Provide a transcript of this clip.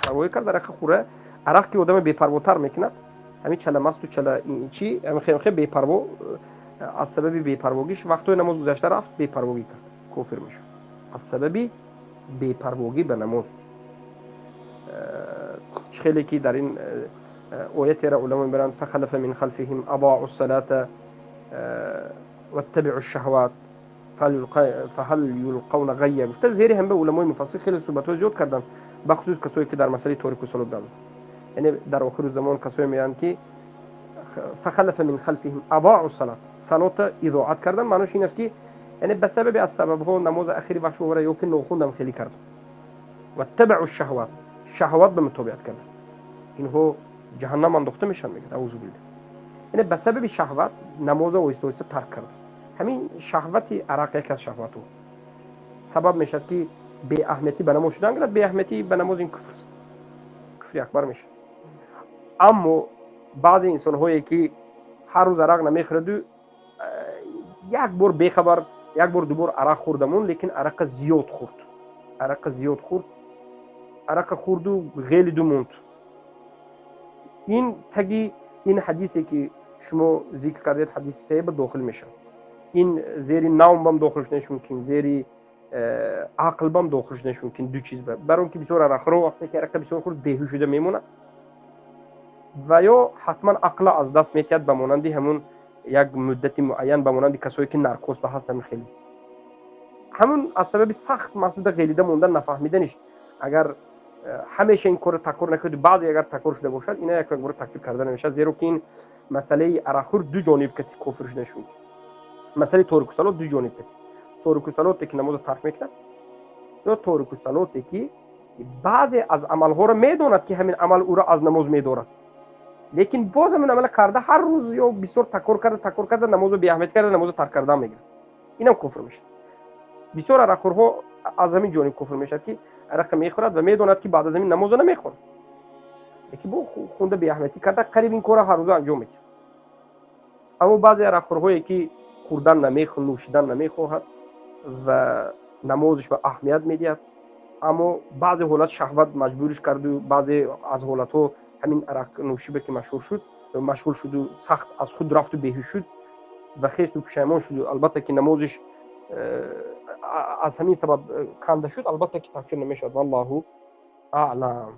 Бепарвоӣ кард, арақа хӯра. Арақ ки одама бепарвотар мекунад, ҳамин чала масту чала чи хе бепарво, аз сабаби бепарвогиш вақтҳои намоз гузашта рафт, бепарвогӣ кард, кофир мешуд аз сабаби бепарвогӣ ба намоз. Чӣ хеле ки дар ин оятера уламо мебаранд: فخلف من خلفهم أضاعوا الصلاة واتبعوا الشهوات فهل يلقون غيا. گفته زیر هم به علمای مفسر خیلی صحبت‌های زیاد کردن، بخصوص کسایی که در مسئله تارک الصلاه گپ. یعنی در آخر زمان کسایی میان که فخلف من خلفهم اضاعوا الصلاه، صلات اضاعت کردن، معنیش این است که یعنی به سبب از سبب‌ها نماز اخیری وقت ببره یا که نخوندم خیلی کردن و تبعوا الشهوات، شهوات به متابعت کردن، اینها جهنم انداخته میشن، میگه اعوذ بالله. یعنی به سبب شهوت نماز آهسته آهسته ترک کردن. همین شهوت عرق یکی از شهوت ها سبب میشد که بی اهمیتی به نماز شدن گرفت. بی اهمیتی به نماز این کفر است، کفر اکبر میشه. اما بعضی انسان هایی که هر روز عرق نمیخورد، یک بار بیخبر یک بار دو بار عرق خوردمون، لیکن عرق زیاد خورد، عرق زیاد خورد، عرق خورد و غیلی دو موند. این تگی این حدیثی که شما ذکر کردید حدیث سه به داخل میشه. این زیر نوم بام داخل شدنش ممکن، زیر عقل بام داخل شدنش ممکن، دو چیز برای که بسیار عرق رو وقتی که عرق بسیار خورد بیهوش شده میمونه و یا حتما عقل از دست میتید، به مانند همون یک مدت معین، به مانند کسایی که نرکوز به هستن، خیلی همون از سبب سخت مسدود غیلیده موندن نفهمیدنش. اگر همیشه این کار تکرار نکنید، بعضی اگر تکرار شده باشد، اینا یک بار تکفیر کرده نمیشه، زیرا که این مسئله عرقخور دو جانب که کفر شدنش ممکن. مسئله تارک الصلاه دو جانب که تارک الصلاه که نماز ترک میکنه یا تارک الصلاه که بعضی از عملها را میداند که همین عمل او را از نماز میدارد، لیکن باز همین عمل کرده هر روز یا بسیار تکرار کرده، تکرار کرده، نماز رو بی اهمیت کرده، نماز ترک کرده میگیره، اینم کفر میشه. بسیار عرقخورها از همین جانب کفر میشه که عرق میخورد و میداند که بعد از همین نماز نمیخورد، یکی با خونده بی اهمیتی کرده، قریب این کار هر روز انجام میده. اما بعضی عرقخورهایی که خوردن نمیخواد، نوشیدن نمیخواهد و نمازش به اهمیت میدهد، اما بعضی حالت شهوت مجبورش کرد و بعضی از حالتها همین عرق نوشیبه که مشهور شد، مشغول شد و سخت از خود رفت و بیهوش شد و خیست و پشیمان شد، البته که نمازش از همین سبب کنده شد، البته که تکفیر نمیشد. والله اعلم.